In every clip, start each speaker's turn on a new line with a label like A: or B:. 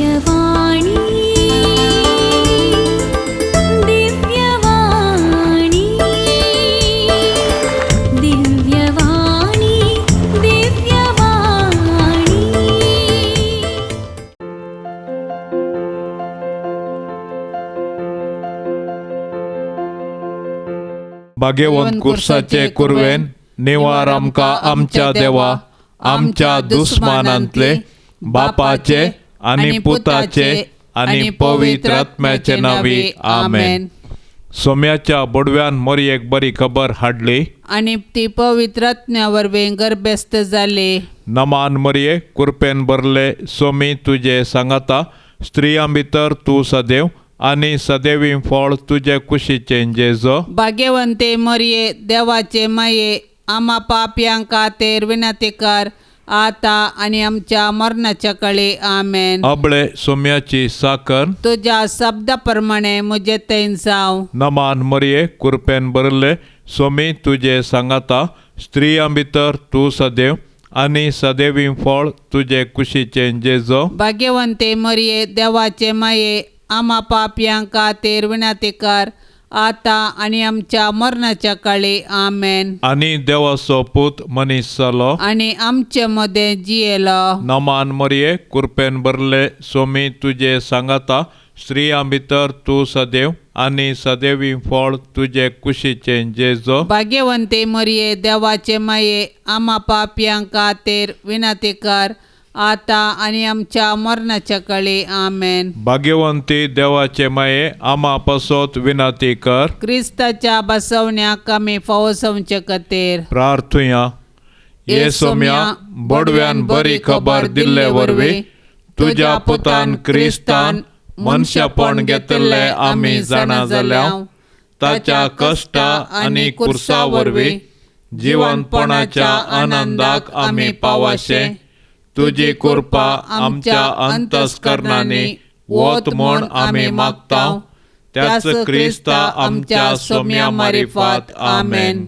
A: दिव्यवाणी दिव्यवाणी दिव्यवाणी दिव्यवाणी।
B: भाग्यवंत कुर्साचे कुरवेन निवार आमकां आमच्या देवा आमच्या दुस्मानांतले बापाचे आनी पुताचे आनी पवित्र आत्म्याचे नांवी आमेन। सोम्याच्या बोडव्यान मोरयेक बरी खबर हाडली
C: आनी ती पवित्र आत्म्या वरवीं गर्भस्थ जाली।
B: नमान मरये कुरपेन भरले सोमी तुजे सांगाता, स्त्रियां भितर तूं सदैव आनी सदैवी फळ तुजे कुशीचें जेजो।
C: भाग्यवंते मरये देवाचे माये आमा पापयांक खातीर विनंती कर आता आनी आमच्या मरणाच्या काळी आमेन।
B: अबळे सोम्याची साकर
C: तुज्या शब्दा प्रमाणे म्हजे थंय जावं।
B: नमान मरये कुरपेन भरले सोमी तुजे सांगाता, स्त्रियां भितर तूं सदैव आनी सदैवी फळ तुजे कुशीचें जेजो।
C: भाग्यवंते मरये देवाचे माये आमा पापयांक खातीर विनंती कर आता आनी आमच्या मरणाच्या काळी आमेन।
B: आनी देवाचो पूत मनीस जालो
C: आनी आमचे मदें जियेलो।
B: नमान मरये कुरपेन भरले सोमी तुजे सांगाता, स्त्रियां भितर तूं सदैव आनी सदैवी फळ तुजे कुशीचें जेजो।
C: भाग्यवंते मरये देवाचे माये आमा पापयांक खातीर विनंती कर आता आनी आमच्या मरणाच्या काळी आमेन।
B: भाग्यवंती देवाचे माये आमा पासत विनंती कर।
C: क्रिस्ताच्या बसवण्याक आमी फावो जावचे खातीर
B: प्रार्थुया। ये सोम्या बोडव्यान बरी खबर दिल्ले वरवीं तुज्या पुतान क्रिस्तान मनशापण घेतिल्लें आमी जाणा जाल्या, ताच्या कश्टा आनी कुर्सा वरवीं जिवनपणाच्या आनंदाक आमी पावाशे तुजी कृपा आमच्या अंतस्करणांनी वत म्हूण आमी मागता, त्याच क्रिस्ता आमच्या सोम्या मारिफात आमेन।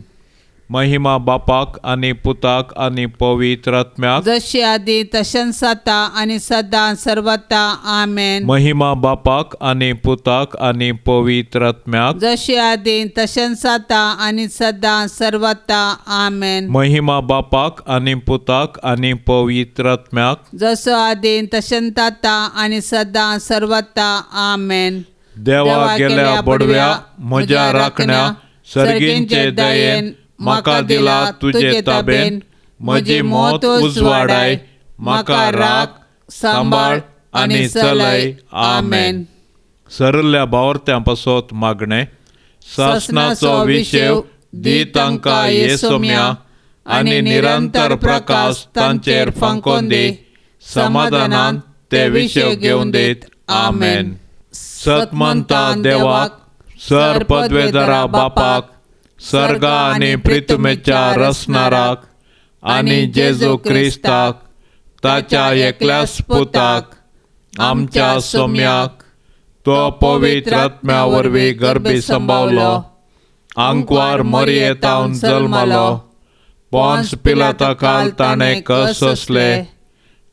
B: महिमा बापाक आनी पुताक आनी पवित्र आत्म्याक,
C: जशी आदी तशेंच आतां आनी सदां सर्वता आमेन।
B: महिमा बापाक आनी पुताक आनी पवित्र आत्म्याक,
C: जशी आदी तशेंच आतां आनी सदां सर्वता आमेन।
B: महिमा बापाक आनी पुताक आनी पवित्र आत्म्याक,
C: जसो आदी तशेंच आतां आनी सदां सर्वता आमेन।
B: देवा गेल्या बडव्या म्हज्या राखण्या सर्गींचे दयेन म्हाका दिला तुजे ताबेन, म्हजी मौत उजवाडाय म्हाका राख सांबाळ आनी चलय आमेन। सरल्या भावार्थ्यां पासत मागणें। सासणाचो विशेव दी तांकां येसोम्या आनी निरंतर प्रकाश तांचेर फांकोन दी, समाधानान ते विशेव घेवन दीत आमेन। सतमंता देवाक सर पदवेदारा बापाक सर्गा आनी प्रितमेच्या रसनाराक आनी जेजू क्रिस्ताक ताच्या एकल्याच पुताक आमच्या सोम्याक तो पवित्र आत्म्या वरवीं गर्भी संभावलो, आंकवार मरयेतावन जल्मालो, पोन्स पिलाता खाल ताणें कस सोंसले,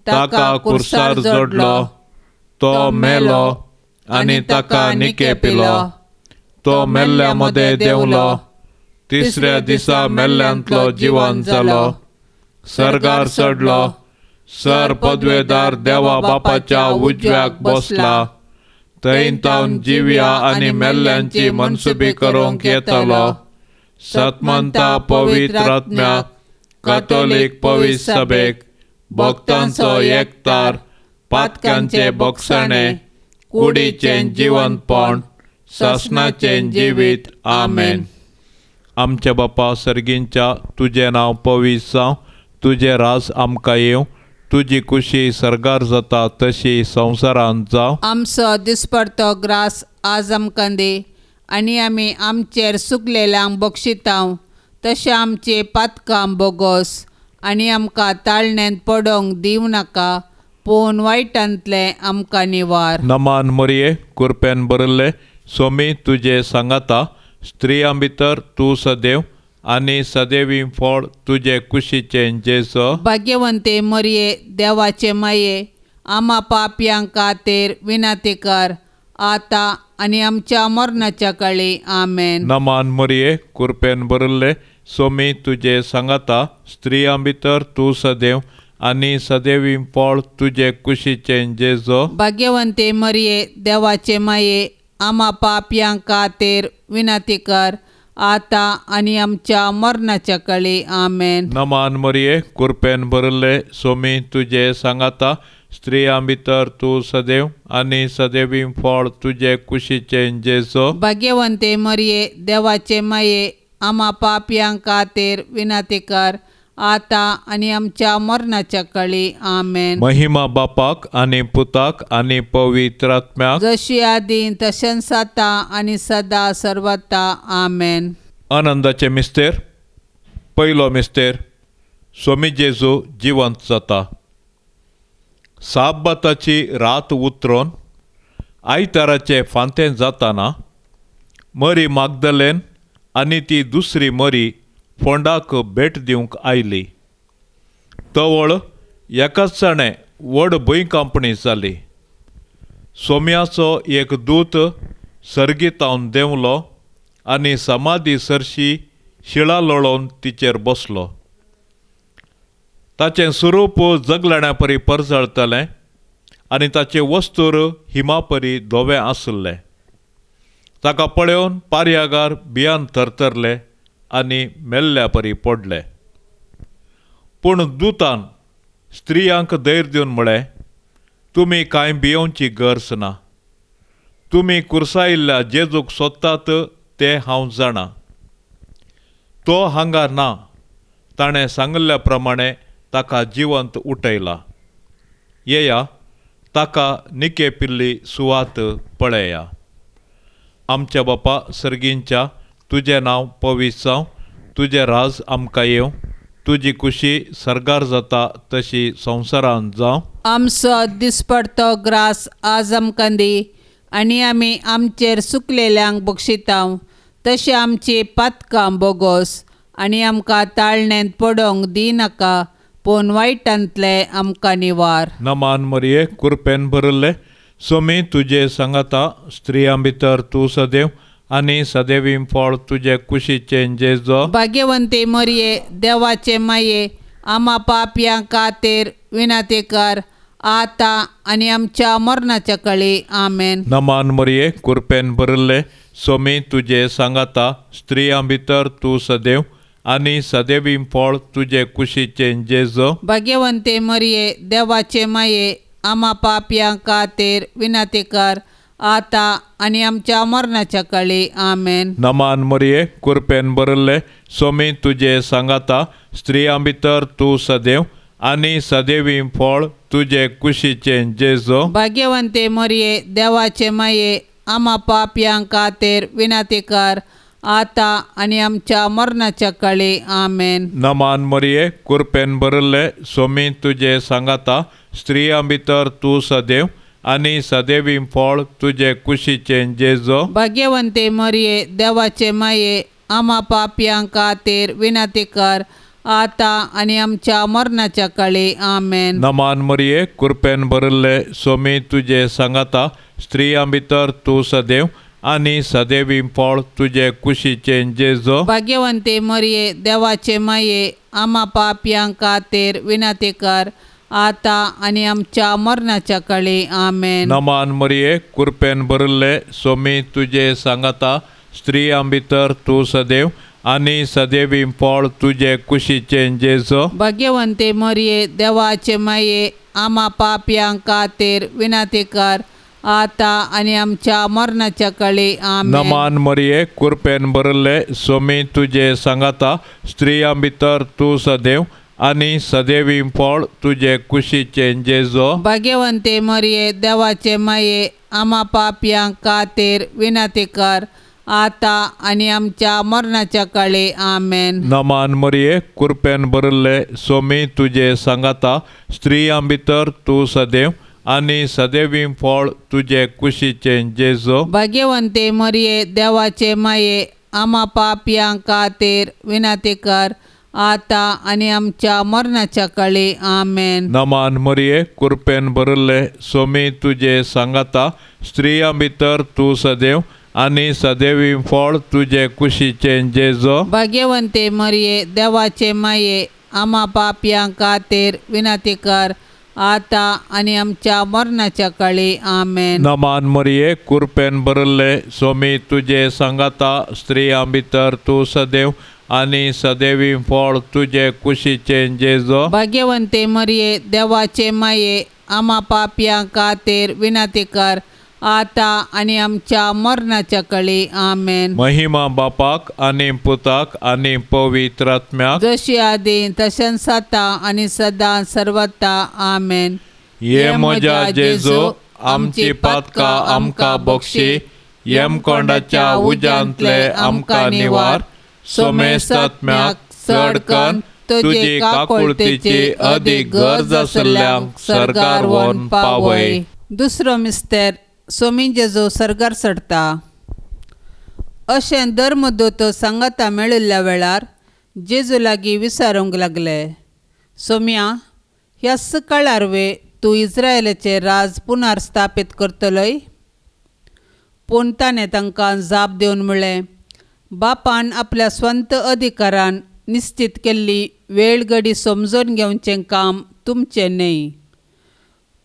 B: ताका कुर्सार जोडलो, तो मेलो आनी ताका निके पिलो, तो मेल्ल्या मदें देंवलो, तिसऱ्या दिसा मेल्ल्यांतलो जिवन जालो, सर्गार चडलो, सर पदवेदार देवा बापाच्या उजव्याक बसला, थंय तावन जिव्या आनी मेल्ल्यांची मनसुबी करूंक येतलो। सतमंता पवित्र आत्म्याक कातोलीक पवित्र सभेक भक्तांचो एकतार पातकांचे बक्षाणे कुडीचें जिवनपण सासणाचें जिवीत आमेन। आमच्या बापा सर्गींच्या तुजें नांव पवित्र जावं, तुजें राज आमकां येवं, तुजी कुशी सर्गार जाता तशी संवसारांत जावं।
C: आमचो दिसपडतो ग्रास आज आमकां दी आनी आमी आमचेर सुकलेल्यांक बक्षितांव तशें आमचें पातकां बोगोस आनी आमकां ताळण्यांत पडोवंक दिवं नाका पूण वायटांतलें आमकां निवार।
B: नमान मरये कुरपेन भरिल्ले सोमी तुजे सांगाता, स्त्रियां भितर तूं सदैव आनी सदैवी फळ तुजे कुशीचें जेजो।
C: भाग्यवंते मरये देवाचे माये आमा पापयां खातीर विनंती कर आतां आनी आमच्या मरणाच्या काळी. आमेन.
B: नमान मरिये, कृपेन भरिल्ले, स्वामी तुजे सांगाता, स्त्रियां भितर तूं सदैव आनी सदैवी फळ तुजे कुशीचें जेजो.
C: भाग्यवंते मरिये, देवाचे माये, आमा पापयां खातीर विनंती कर आतां आनी आमच्या मरणाच्या काळी. आमेन.
B: नमान मरिये, कृपेन भरिल्ले, स्वामी तुजे सांगाता, स्त्रियां भितर तूं सदैव आनी सदैवी फळ तुजे कुशीचें जेजो.
C: भाग्यवंते मरिये, देवाचे माये, आमा पापयां खातीर विनंती कर आतां आनी आमच्या मरणाच्या काळी. आमेन.
B: महिमा बापाक आनी पुताक आनी पवित्र आत्म्याक,
C: जशी आदी तशेंच आतां आनी सदा सर्वता. आमेन.
B: आनंदाचे मिस्तेर. पयलो मिस्तेर, स्वामी जेजू जिवंत जाता. साबाताची रात उतरून आयताराचे फांतें जाताना मरी मागदलेन आनी ती दुसरी मरी फोंडाक भेट दिवंक आयली. तवळ एकाच जाणें व्हड भुंयकांपणी जाली. सोम्याचो एक दूत सर्गीतावन देंवलो आनी समाधी सरशी शिळा लोळोवन तिचेर बसलो. ताचें स्वरूप जगलण्या परी परजळटलें आनी ताचें वस्तूर हिमापरी धवें आसलें. ताका पळोवन पारयागार भियान थरथरले आनी मेल्ल्या परी पडले. पूण दुतान स्त्रियांक धैर्य दिवन म्हळें, तुमी कांय भियोवची गरज ना. तुमी कुर्सायिल्ल्या जेजूक सोदतात तें हांव जाणा. तो हांगा ना, ताणें सांगिल्ल्या प्रमाणे ताका जिवंत उठयला. येया, ताका निके पिल्ली सुवात पळया. आमच्या बापा सर्गींच्या, तुजें नांव पवित्र जावं, तुजें राज आमकां येवं, तुजी खुशी सर्गार जाता तशी संवसारांत जावं.
C: आमचो दिसपडतो ग्रास आज आमकां दी आनी आमी आमचेर सुकलेल्यांक बक्षितांव तशें आमची पातकां बोगोस आनी आमकां ताळण्यांत पडोवंक दिनाका, पूण वायटांतले आमकां निवार.
B: नमान मरिये, कृपेन भरिल्ले, स्वामी तुजे सांगाता, स्त्रियां भितर तूं सदैव आनी सदैवी फळ तुजे कुशीचें जेजो.
C: भाग्यवंते मरिये, देवाचे माये, आमा पापयां खातीर विनंती कर आतां आनी आमच्या मरणाच्या काळी. आमेन.
B: नमान मरिये, कृपेन भरिल्ले, स्वामी तुजे सांगाता, स्त्रियां भितर तूं सदैव आनी सदैवी फळ तुजे कुशीचें जेजो.
C: भाग्यवंते मरिये, देवाचे माये, आमा पापयां खातीर विनंती कर आतां आनी आमच्या मरणाच्या काळी. आमेन.
B: नमान मरिये, कृपेन भरिल्ले, स्वामी तुजे सांगाता, स्त्रियां भितर तूं सदैव आनी सदैवी फळ तुजे कुशीचें जेजो.
C: भाग्यवंते मरिये, देवाचे माये, आमा पापयां खातीर विनंती कर आतां आनी आमच्या मरणाच्या काळी. आमेन.
B: नमान मरिये, कृपेन भरिल्ले, स्वामी तुजे सांगाता, स्त्रियां भितर तूं सदैव आनी सदैवी फळ तुजे कुशीचें जेजो.
C: भाग्यवंते मरिये, देवाचे माये, आमा पापयां खातीर विनंती कर आतां आनी आमच्या मरणाच्या काळी. आमेन.
B: नमान मरिये, कृपेन भरिल्ले, स्वामी तुजे सांगाता, स्त्रियां भितर तूं सदैव आनी सदैवी फळ तुजे कुशीचें जेजो.
C: भाग्यवंते मरिये, देवाचे माये, आमा पापयां खातीर विनंती कर आतां आनी आमच्या मरणाच्या काळी. आमेन.
B: नमान मरिये, कृपेन भरिल्ले, स्वामी तुजे सांगाता, स्त्रियां भितर तूं सदैव आनी सदैवी फळ तुजे कुशीचें जेजो.
C: भाग्यवंते मरिये, देवाचे माये, आमा पापयां खातीर विनंती कर आतां आनी आमच्या मरणाच्या काळी. आमेन.
B: नमान मरिये, कृपेन भरिल्ले, स्वामी तुजे सांगाता, स्त्रियां भितर तूं सदैव आनी सदैवी फळ तुजे कुशीचें जेजो.
C: भाग्यवंते मरिये, देवाचे माये, आमा पापयां खातीर विनंती कर आतां आनी आमच्या मरणाच्या काळी. आमेन.
B: नमान मरिये, कृपेन भरिल्ले, स्वामी तुजे सांगाता, स्त्रियां भितर तूं सदैव आनी सदैवी फळ तुजे कुशीचें जेजो.
C: भाग्यवंते मरिये, देवाचे माये, आमा पापयां खातीर विनंती कर आतां आनी आमच्या मरणाच्या काळी. आमेन.
B: नमान मरिये, कृपेन भरिल्ले, सोमी तुजे सांगाता, स्त्रियां भितर तूं सदैव आनी सदैवी फळ तुजे कुशीचें जेजो.
C: भाग्यवंते मरिये, देवाचे माये, आमा पापयां खातीर विनंती कर, आतां आनी आमच्या मरणाच्या काळी. आमेन.
B: नमान मरिये, कृपेन भरिल्ले, सोमी तुजे सांगाता, स्त्रियां भितर तूं सदैव आनी सदैवी फळ तुजे कुशीचें जेजो.
C: भाग्यवंते मरिये, देवाचे माये, आमा पापयां खातीर विनंती कर, आतां आनी आमच्या मरणाच्या काळी. आमेन.
B: महिमा बापाक आनी पुताक आनी पवित्र आत्म्याक,
C: जशी आदी तशेंच आतां आनी सदां सर्वता. आमेन.
B: ये म्हज्या जेजू, आमची पातकां आमकां बक्षी, यमकोंडाच्या उज्यांतले आमकां निवार, सोमेस्तात्म्याक चड कन्न तुजी काकुळतीची अदीक गरज आशिल्ल्यांक सर्गार व्हरून पावय.
C: दुसरो मिस्तेर, सोमी जेजू सर्गार चडटा. अशें धर्मदूत सांगाता मेळिल्ल्या वेळार जेजू लागीं विचारूंक लागले, सोम्या, ह्याच काळार वे तूं इस्रायलाचें राज पुनर्स्थापीत करतलोय? पूण ताणें तांकां जाप दिवन म्हळें, बापान आपल्या स्वंत अधिकारान निश्चीत केल्ली वेळ घडी समजून घेवचें काम तुमचें न्हय,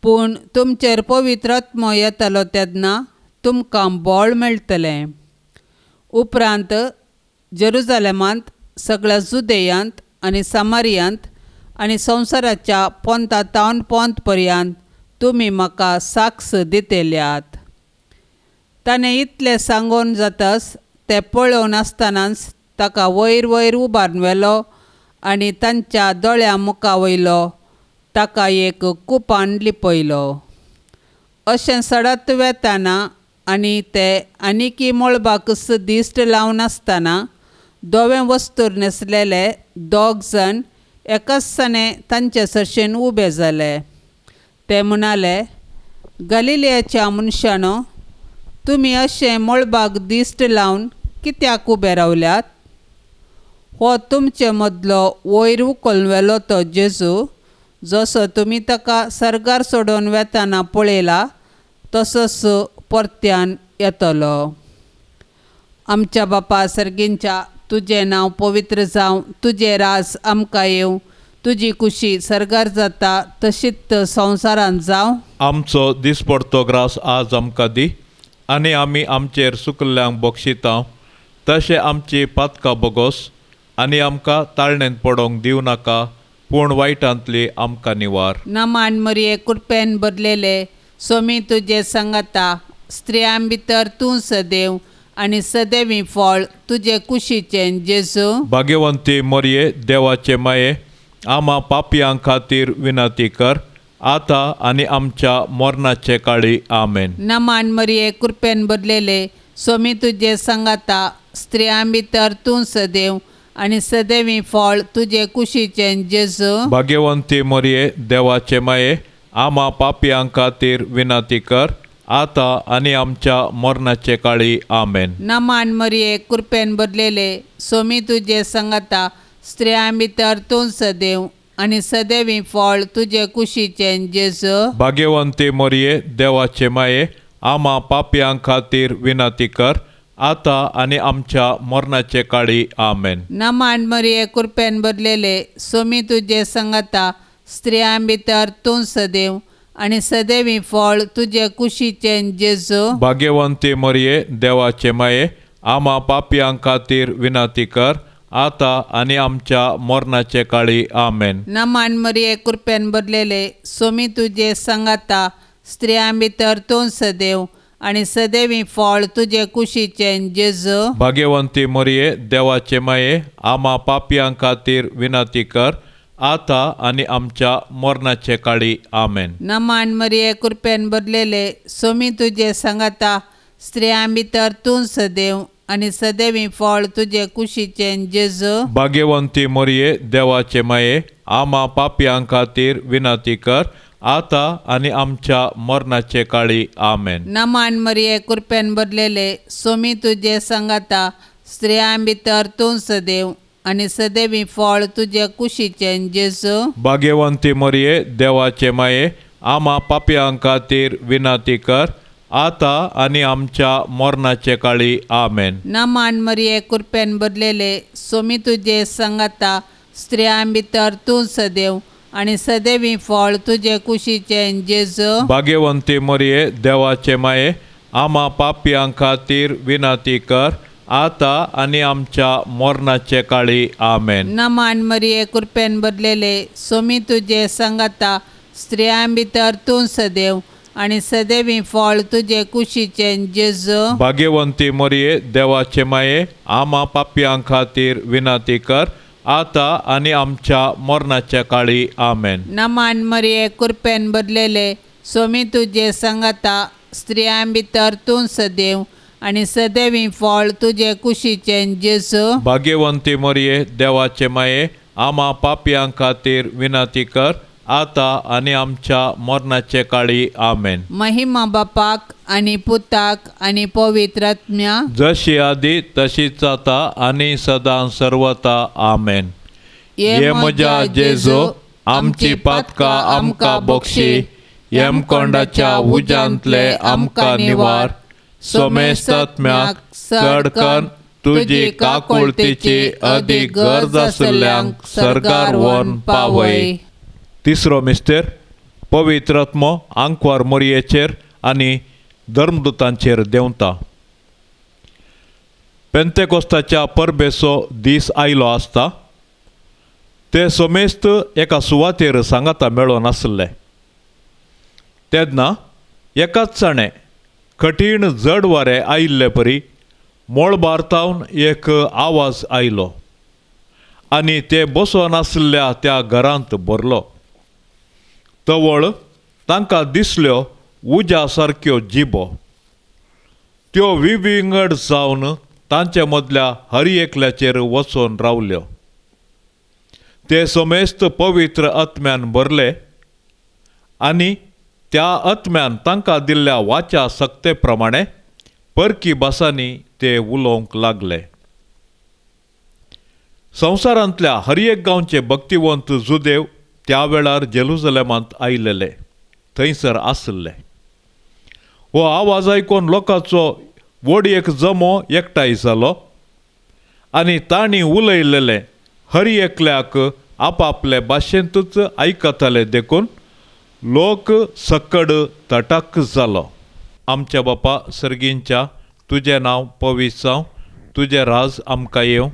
C: पूण तुमचेर पवित्र आत्मो येतलो तेन्ना तुमकां बळ मेळटलें. उपरांत जेरुजालेमांत, सगळ्या जुदेयांत आनी सामारियांत आनी संवसाराच्या पोंता तावन पोंत पर्यंत तुमी म्हाका साक्ष दितल्यात. ताणें इतलें सांगून जातच ते पळोवन आसतनाच ताका वयर वयर उबारून व्हेलो आनी तांच्या दोळ्यां मुखा वयलो ताका एक कुपान लिपयलो. अशें सडत वेताना आनी ते आनीकी मळबाकच दिश्ट लावन आसतना धवें वस्तूर न्हेसलेले दोग जाण एकाच तांचे सरशेन उबे जाले. ते म्हणाले, गलिलियाच्या मनशानो, तुमी अशें मळबाक दिश्ट लावन कित्याक उबे रावल्यात? हो तुमचे मदलो वयर उखलून व्हेलो तो जेजू, जसो तुमी ताका सर्गार सोडून वेताना पळयला तसोच परत्यान येतलो. आमच्या बापा सर्गींच्या, तुजें नांव पवित्र जावं, तुजें राज आमकां येवं, तुजी कुशी सर्गार जाता तशीच संवसारांत जावं.
B: आमचो दिसपडतो ग्रास आज आमकां दी, आनी आमी आमचेर सुकल्ल्यांक बक्षिता तशें आमची पातकां बोगोस, आनी आमकां ताळणेंत पडोवंक दिवं नाका, पूण वायटांतली आमकां निवार.
C: नमान मरिये, कृपेन भरलेले, सोमी तुजे सांगाता, स्त्रियां भितर तूं सदैव आनी सदैवी फळ तुजे कुशीचें जेजू.
B: भाग्यवंती मरिये, देवाचे माये, आमा पापयां खातीर विनंती कर, आतां आनी आमच्या मरणाचे काळी. आमेन.
C: नमान मरिये, कृपेन भरलेले, सोमी तुजे सांगाता, स्त्रियां भितर तूं सदैव आनी सदैवी फळ तुजे कुशीचें जेजू.
B: भाग्यवंती मरिये, देवाचे माये, आमा पापयां खातीर विनंती कर, आतां आनी आमच्या मरणाचे काळी. आमेन.
C: नमान मरिये, कृपेन भरलेले, सोमी तुजे सांगाता, स्त्रियां भितर तूं सदैव आनी सदैवी फळ तुजे कुशीचें जेजू.
B: भाग्यवंती मरिये, देवाचे माये, आमा पापयां खातीर विनंती कर, आतां आनी आमच्या मरणाचे काळी. आमेन.
C: नमान मरिये, कृपेन भरलेले, सोमी तुजे सांगाता, स्त्रियां भितर तूं सदैव आनी सदैवी फळ तुजे कुशीचें जेजू.
B: भाग्यवंती मरिये, देवाचे माये, आमा पापयां खातीर विनंती कर, आतां आनी आमच्या मरणाचे काळी. आमेन.
C: नमान मरिये, कृपेन भरलेले, सोमी तुजे सांगाता, स्त्रियां भितर तूं सदैव आनी सदैवी फळ तुजे कुशीचें जेजू.
B: भाग्यवंती मरिये, देवाचे माये, आमा पापयां खातीर विनंती कर, आतां आनी आमच्या मरणाचे काळी. आमेन.
C: नमान मरिये, कृपेन भरलेले, सोमी तुजे सांगाता, स्त्रियां भितर तूं सदैव आनी सदैवी फळ तुजे कुशीचें जेजू.
B: भाग्यवंती मरिये, देवाचे माये, आमा पापयां खातीर विनंती कर, आतां आनी आमच्या मरणाचे काळी. आमेन.
C: नमान मरिये, कृपेन भरलेले, सोमी तुजे सांगाता, स्त्रियां भितर तूं सदैव आनी सदैवी फळ तुजे कुशीचें जेजू.
B: भाग्यवंती मरिये, देवाचे माये, आमा पापयां खातीर विनंती कर, आतां आनी आमच्या मरणाचे काळी. आमेन.
C: नमान मरिये, कृपेन भरलेले, सोमी तुजे सांगाता, स्त्रियां भितर तूं सदैव आनी सदैवी फळ तुजे कुशीचें जेजू.
B: भाग्यवंती मरिये, देवाचे माये, आमा पापयां खातीर विनंती कर, आतां आनी आमच्या मरणाचे काळी. आमेन.
C: नमान मरिये, कृपेन भरलेले, सोमी तुजे सांगाता, स्त्रियां भितर तूं सदैव आनी सदैवी फळ तुजे कुशीचें जेजू.
B: भाग्यवंती मरिये, देवाचे माये, आमा पापयां खातीर विनंती कर, आतां आनी आमच्या मरणाच्या काळी. आमेन.
C: नमान मरिये, कृपेन भरलेले, सोमी तुजे सांगाता, स्त्रियां भितर तूं सदैव आनी सदैवी फळ तुजे कुशीचें जेजू.
B: भाग्यवंती मरिये, देवाचे माये, आमा पापयां खातीर विनंती कर, आतां आनी आमच्या मरणाचे काळी. आमेन.
C: महिमा बापाक आनी पुताक आनी पवित्र आत्म्या,
B: जशी आदी तशीच आतां आनी सदां सर्वता. आमेन. ये म्हज्या जेजू, आमची पातकां आमकां बक्षी, यमकोंडाच्या उज्यांतले आमकां निवार, सोमेस्तात्म्याक चड कन्न तुजी काकुळतीची अदीक गरज आशिल्ल्यांक सर्गार व्हरून पावय. तिसरो मिस्तेर, पवित्र आत्मो आंकवार मोरयेचेर आनी धर्मदूतांचेर देंवता. पेंतेकोस्ताच्या परबेचो दीस आयलो आसता ते सोमेस्त एका सुवातेर सांगाता मेळोन आसले. तेन्ना एकाच जाणें कठीण जड वारें आयिल्ले परी मळबार तावन एक आवाज आयलो आनी ते बसोन आसल्या त्या घरांत भरलो. तवळ तांकां दिसल्यो उज्या सारक्यो जिबो, त्यो विविंगड जावन तांचे मदल्या हर एकल्याचेर वचून रावल्यो. ते समेस्त पवित्र आत्म्यान भरले आनी त्या आत्म्यान तांकां दिल्ल्या वाच्या सक्ते प्रमाणे परकी भासांनी ते उलोवंक लागले. संवसारांतल्या हर एक गांवचे भक्तिवंत जुदेव त्या वेळार जेरुजलेमांत आयिल्ले, थंयसर आसले. हो आवाज आयकून लोकांचो व्हड एक जमो एकठांय जालो आनी तांणी उलयलेलें हर एकल्याक आपापले भाशेंतूच आयकताले, देखून लोक सकड तटाक जालो. आमच्या बापा सर्गींच्या, तुजें नांव पवित्र जावं, तुजें राज आमकां येवं,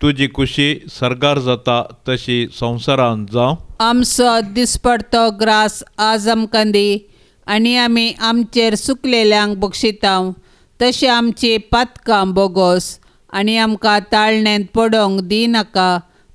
B: तुजी खुशी सर्गार जाता तशी संवसारांत जावं.
C: आमचो दिसपडतो ग्रास आज आमकां दी आनी आमी आमचेर सुकलेल्यांक बक्षितांव तशें आमची पातकां बोगोस आनी आमकां ताळण्यांत पडोंक दिनाका,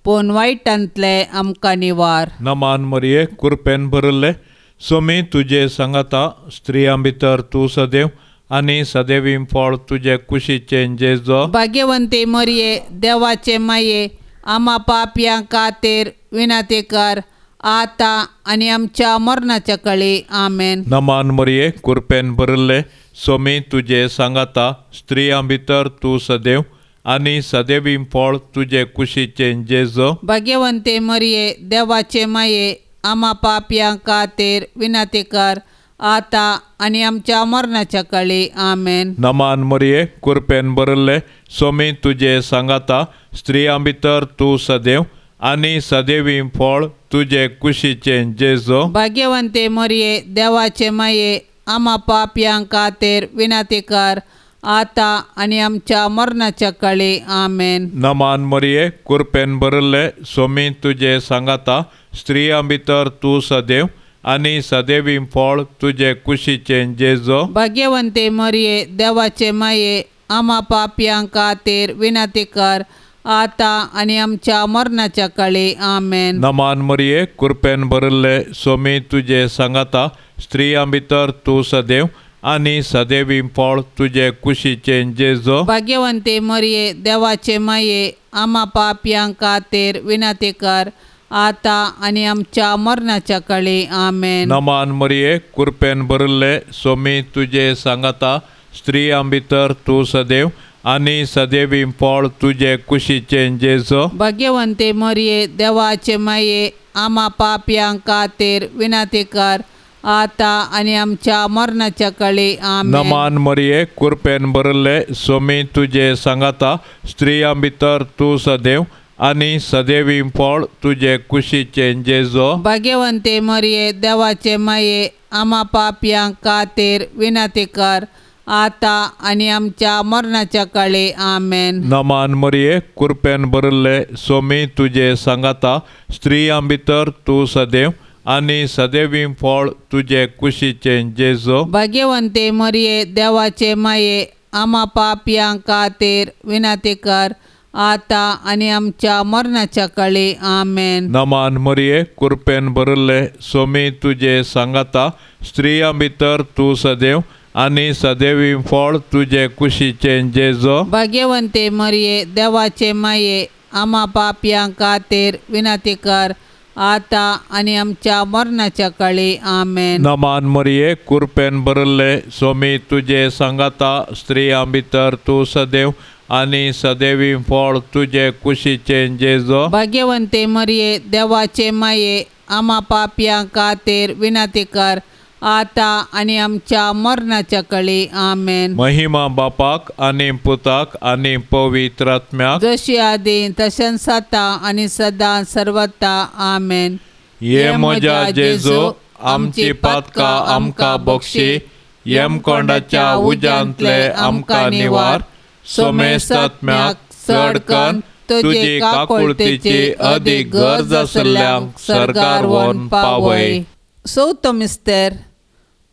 C: पूण वायटांतले आमकां निवार.
B: नमान मरिये, कृपेन भरिल्ले, सोमी तुजे सांगाता, स्त्रियां भितर तूं सदैव आनी सदैवी फळ तुजे कुशीचें जेजो.
C: भाग्यवंती मरिये, देवाचे माये, आमा पापयां खातीर विनंती कर, आतां आनी आमच्या मरणाच्या काळी. आमेन.
B: नमान मरिये, कृपेन भरिल्ले, सोमी तुजे सांगाता, स्त्रियां भितर तूं सदैव आनी सदैवी फळ तुजे कुशीचें जेजो.
C: भाग्यवंती मरिये, देवाचे माये, आमा पापयां खातीर विनंती कर, आतां आनी आमच्या मरणाच्या काळी. आमेन.
B: नमान मरिये, कृपेन भरिल्ले, सोमी तुजे सांगाता, स्त्रियां भितर तूं सदैव आनी सदैवी फळ तुजे कुशीचें जेजो.
C: भाग्यवंती मरिये, देवाचे माये, आमा पापयां खातीर विनंती कर, आतां आनी आमच्या मरणाच्या काळी. आमेन.
B: नमान मरिये, कृपेन भरिल्ले, सोमी तुजे सांगाता, स्त्रियां भितर तूं सदैव आनी सदैवी फळ तुजे कुशीचें जेजो.
C: भाग्यवंती मरिये, देवाचे माये, आमा पापयां खातीर विनंती कर, आतां आनी आमच्या मरणाच्या काळी. आमेन.
B: नमान मरिये, कृपेन भरिल्ले, सोमी तुजे सांगाता, स्त्रियां भितर तूं सदैव आनी सदैवी फळ तुजे कुशीचें जेजो.
C: भाग्यवंती मरिये, देवाचे माये, आमा पापयां खातीर विनंती कर, आतां आनी आमच्या मरणाच्या काळी. आमेन.
B: नमान मरिये, कृपेन भरिल्ले, सोमी तुजे सांगाता, स्त्रियां भितर तूं सदैव आनी सदैवी फळ तुजे कुशीचें जेजो.
C: भाग्यवंते मरिये देवाचे माये आमा पापयां खातीर विनंती कर आतां आनी आमच्या मरणाच्या काळी. आमेन.
B: नमान मरिये कृपेन भरिल्ले स्वामी तुजे सांगाता स्त्रियां भितर तूं सदैव आनी सदैवी फळ तुजे कुशीचें जेजो.
C: भाग्यवंते मरिये देवाचे माये आमा पापयां खातीर विनंती कर आतां आनी आमच्या मरणाच्या काळी. आमेन.
B: नमान मरिये कृपेन भरिल्ले स्वामी तुजे सांगाता स्त्रियां भितर तूं सदैव आनी सदैवी फळ तुजे कुशीचें जेजो.
C: भाग्यवंते मरिये देवाचे माये आमा पापयां खातीर विनंती कर आतां आनी आमच्या मरणाच्या काळी. आमेन.
B: नमान मरिये कृपेन भरिल्ले स्वामी तुजे सांगाता स्त्रियां भितर तूं सदैव आनी सदैवी फळ तुजे कुशीचें जेजो.
C: भाग्यवंते मरिये देवाचे माये आमा पापयां खातीर विनंती कर आतां आनी आमच्या मरणाच्या काळी. आमेन.
B: नमान मरिये कृपेन भरिल्ले स्वामी तुजे सांगाता स्त्रियां भितर तूं सदैव आनी सदैवी फळ तुजे कुशीचें जेजो.
C: भाग्यवंते मरिये देवाचे माये आमा पापयां खातीर विनंती कर आतां आनी आमच्या मरणाच्या काळी. आमेन.
B: महिमा बापाक आनी पुताक आनी पवित्र आत्म्याक,
C: जशी आदी तशेंच आतां आनी सदां सर्वता. आमेन.
B: ये म्हज्या जेजू आमची पातकां आमकां बक्षी, यमकोंडाच्या उज्यांतले आमकां निवार, सोमेस्तात्म्याक चड कन्न तुजी काकुळतीची अदीक गरज आशिल्ल्यांक सर्गार व्हरून पावय.
C: चवथो मिस्तेर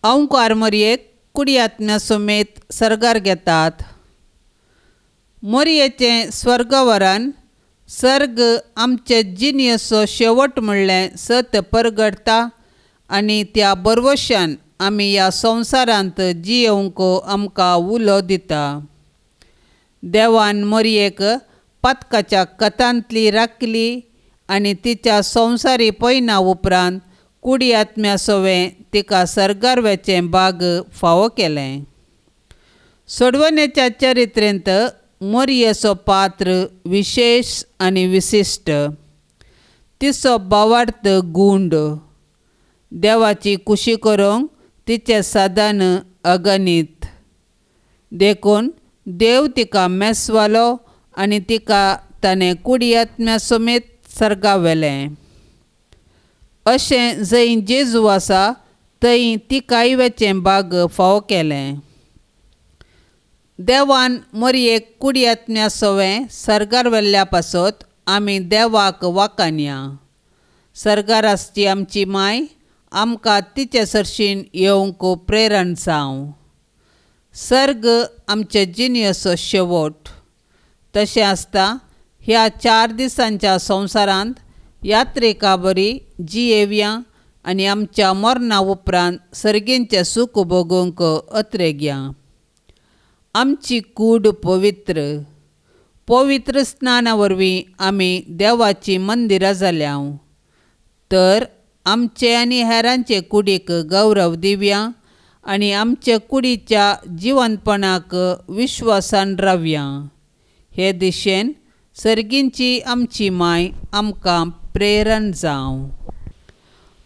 C: अंकार मरयेक कुडयात्म्या समेत सर्गार घेतात. मरयेचें स्वर्गवरण सर्ग आमचे जिणेचो शेवट म्हणलें सत परगटता आनी त्या बरवशान आमी ह्या संवसारांत जियेवंक आमकां उलो दिता. देवान मरयेक पातकाच्या कथांतली राखली आनी तिच्या संवसारी पयना उपरांत कुडी आत्म्या सवें तिका सर्गार वेचें बाग फावो केलें. सोडवणेच्या चरित्रेंत मोरयेचो पात्र विशेश आनी विशिश्ट, तिचो भावार्थ गूंड, देवाची कुशी करूंक तिचें साधन अगणीत. देखून देव तिका मेसवालो आनी तिका ताणें कुडी आत्म्या समेत सर्गा व्हेलें. अशें जंय जेजू आसा थंय तिकाय वेचें बाग फावो केलें. देवान मरयेक कुडी आत्म्या सवें सर्गार व्हेल्ल्या पासत आमी देवाक वाखाणया. सर्गार आसची आमची माय आमकां तिचे सरशीन येवंक प्रेरण जावं. सर्ग आमचे जिणेचो शेवट. तशें आसता ह्या 4 दिसांच्या संवसारांत यात्रिका बरी जियेवया आनी आमच्या मरणा उपरांत सर्गींचें सूख भोगूंक अत्रेगया. आमची कूड पवित्र, पवित्र स्नाना वरवीं आमी देवाचीं मंदिरां जाल्या. तर आमचे आनी हेरांचे कुडीक गौरव दिवया आनी आमचे कुडीच्या जिवंतपणाक विश्वासान रावया. हे दिशेन सर्गींची आमची माय आमकां प्रेरण जावं.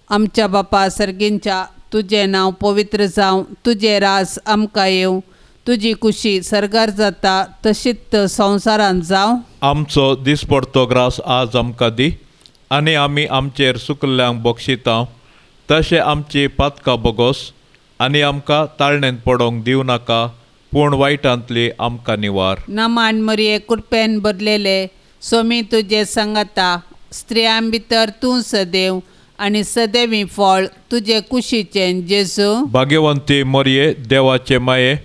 C: आमच्या बापा सर्गींच्या तुजें नांव पवित्र जावं, तुजें राज आमकां येवं, तुजी कुशी सर्गार जाता तशीच संवसारांत जावं.
B: आमचो दिसपडतो ग्रास आज आमकां दी आनी आमी आमचेर सुकल्ल्यांक बक्षिता तशें आमची पातकां बोगोस आनी आमकां ताळणेंत पडोवंक दिवं नाका, पूण वायटांतली आमकां निवार.
C: नमान मरिये कृपेन भरलेले स्वामी तुजे सांगाता, स्त्रियां भितर तूं सदैव आनी सदैवी फळ तुजे कुशीचें जेजू.
B: भाग्यवंती मरिये देवाचे माये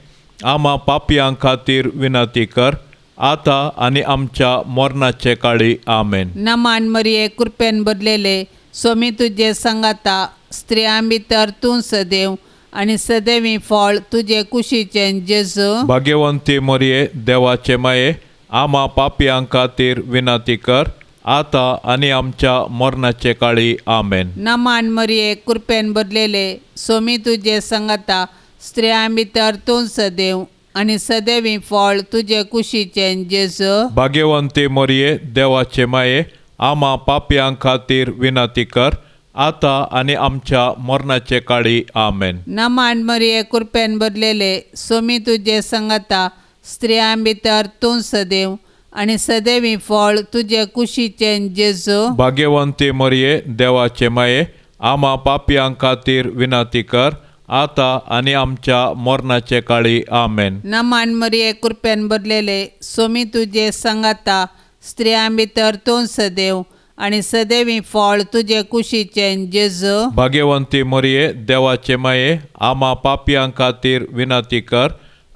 B: आमा पापयां खातीर विनंती कर आतां आनी आमच्या मरणाचे काळी. आमेन.
C: नमान मरिये कृपेन भरलेले स्वामी तुजे सांगाता, स्त्रियां भितर तूं सदैव आनी सदैवी फळ तुजे कुशीचें जेजू.
B: भाग्यवंती मरिये देवाचे माये आमा पापयां खातीर विनंती कर आतां आनी आमच्या मरणाचे काळी. आमेन.
C: नमान मरिये कृपेन भरलेले स्वामी तुजे सांगाता, स्त्रियां भितर तूं सदैव आनी सदैवी फळ तुजे कुशीचें जेजू.
B: भाग्यवंती मरिये, देवाचे माये, आमा पापयां खातीर विनंती कर, आतां आनी आमच्या मरणाचे काळी. आमेन.
C: नमान मरिये, कृपेन भरलेले, सोमी तुजे संगता, स्त्रियां भितर तूं सदैव आनी सदैवी फळ तुजे कुशीचें जेजू.
B: भाग्यवंती मरिये, देवाचे माये, आमा पापयां खातीर विनंती कर, आतां आनी आमच्या मरणाचे काळी. आमेन.
C: नमान मरिये, कृपेन भरलेले, सोमी तुजे संगता, स्त्रियां भितर तूं सदैव आनी सदैवी फळ तुजे कुशीचें जेजू.
B: भाग्यवंती मरिये, देवाचे माये, आमा पापयां खातीर विनंती कर,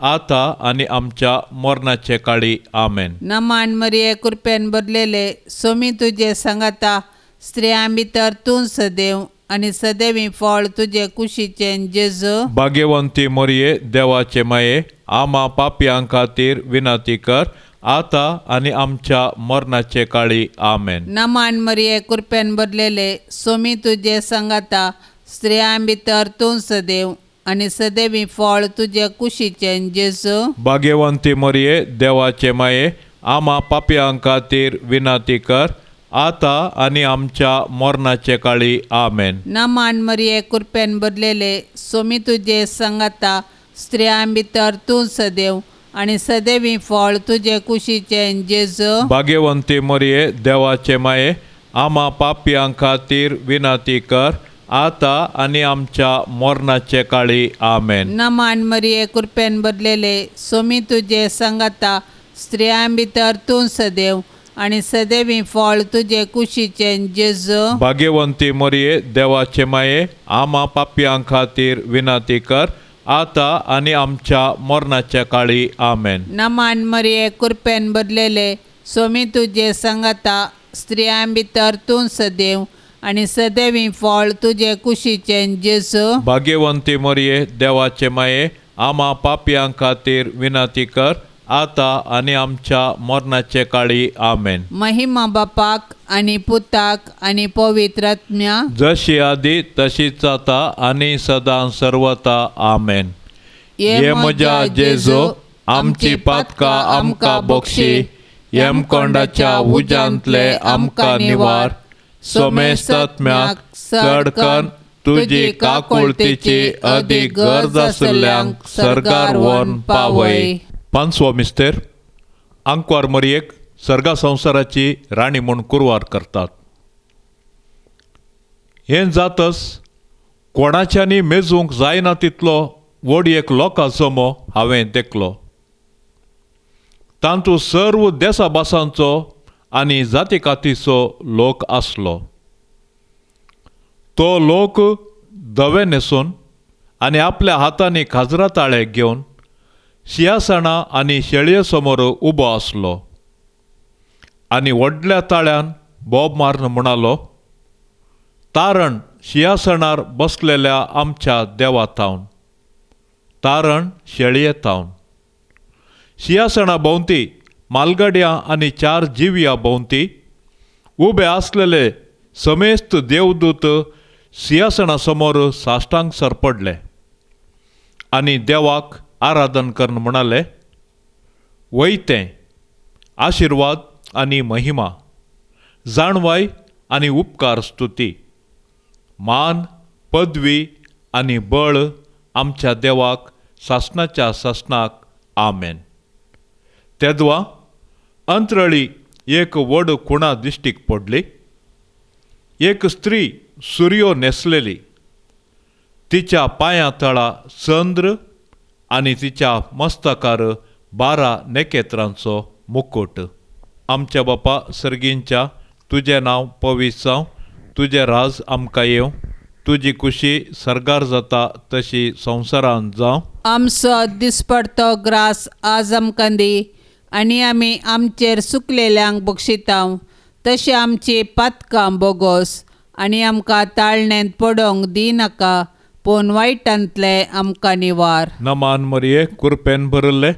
B: आतां आनी आमच्या मरणाचे काळी. आमेन.
C: नमान मरिये, कृपेन भरलेले, सोमी तुजे संगता, स्त्रियां भितर तूं सदैव आनी सदैवी फळ तुजे कुशीचें जेजू.
B: भाग्यवंती मरिये, देवाचे माये, आमा पापयां खातीर विनंती कर, आतां आनी आमच्या मरणाचे काळी. आमेन.
C: नमान मरिये, कृपेन भरलेले, सोमी तुजे संगता, स्त्रियां भितर तूं सदैव आनी सदैवी फळ तुजे कुशीचें जेजू.
B: भाग्यवंती मरिये, देवाचे माये, आमा पापयां खातीर विनंती कर, आतां आनी आमच्या मरणाचे काळी. आमेन.
C: नमान मरिये, कृपेन भरलेले, सोमी तुजे संगता, स्त्रियां भितर तूं सदैव आनी सदैवी फळ तुजे कुशीचें जेजू.
B: भाग्यवंती मरिये, देवाचे माये, आमा पापयां खातीर विनंती कर, आतां आनी आमच्या मरणाचे काळी. आमेन.
C: नमान मरिये, कृपेन भरलेले, सोमी तुजे संगता, स्त्रियां भितर तूं सदैव आनी सदैवी फळ तुजे कुशीचें जेजू.
B: भाग्यवंती मरिये, देवाचे माये, आमा पापयां खातीर विनंती कर, आतां आनी आमच्या मरणाच्या काळी. आमेन.
C: नमान मरिये, कृपेन भरलेले, सोमी तुजे संगता, स्त्रियां भितर तूं सदैव आनी सदैवी फळ तुजे कुशीचें जेजू.
B: भाग्यवंती मरिये, देवाचे माये, आमा पापयां खातीर विनंती कर, आतां आनी आमच्या मरणाचे काळी. आमेन.
C: महिमा बापाक आनी पुताक आनी पवित्र आत्म्या,
B: जशी आदी तशीच आतां आनी सदां सर्वता. आमेन. ये म्हज्या जेजू, आमची पातकां आमकां बक्षी, यमकोंडाच्या उज्यांतले आमकां निवार, सोमेस्तात्म्याक चड करून तुजी काकुळतीची अदीक गरज आशिल्ल्यांक सर्गार व्हरून पावय. पांचवो मिस्तेर, आंकवार मरियेक सर्गा संवसाराची राणी म्हूण कुरवार करतात. हें जातच कोणाच्यांनी मेजूंक जायना तितलो व्हड एक लोकां जमो हांवें देखलो. तातूंत सर्व देसा भासांचो आनी जाती कातीचो लोक आसलो. तो लोक धवे न्हेसून आनी आपल्या हातांनी खाजरा ताळे घेवन शियासणां आनी शेळये समोर उबो आसलो आनी व्हडल्या ताळ्यान बोब मारून म्हणालो, तारण शियासणार बसलेल्या आमच्या देवा थावन, तारण शेळये थावन. शियासणा भोंवती मालगाड्यां आनी चार जिवया भोंवती उबे आसलेले समेस्त देवदूत सिंहासणा समोर साश्टांग सरपडले आनी देवाक आराधन करून म्हणाले, वयतें आशिर्वाद आनी महिमा, जाणवाय आनी उपकार स्तुती, मान पदवी आनी बळ आमच्या देवाक सासणाच्या सासणाक. आमेन. तेदवा अंतरळी एक व्हड खुणा दिश्टीक पडली. एक स्त्री सुरयो न्हेसलेली, तिच्या पांयां तळा चंद्र आनी तिच्या मस्तकार 12 नखेत्रांचो मुकुट. आमच्या बापा सर्गींच्या, तुजें नांव पवित्र जावं, तुजें राज आमकां येवं, तुजी खुशी सर्गार जाता तशी संवसारांत जावं.
C: आमचो दिसपडतो ग्रास आज आमकां दी आनी आमी आमचेर सुकलेल्यांक बक्षितांव तशें आमची पातकां बोगोस आनी आमकां ताळण्यांत पडोंक दिनाका, पूण वायटांतले आमकां निवार.
B: नमान मरिये, कुरपेन भरिल्ले,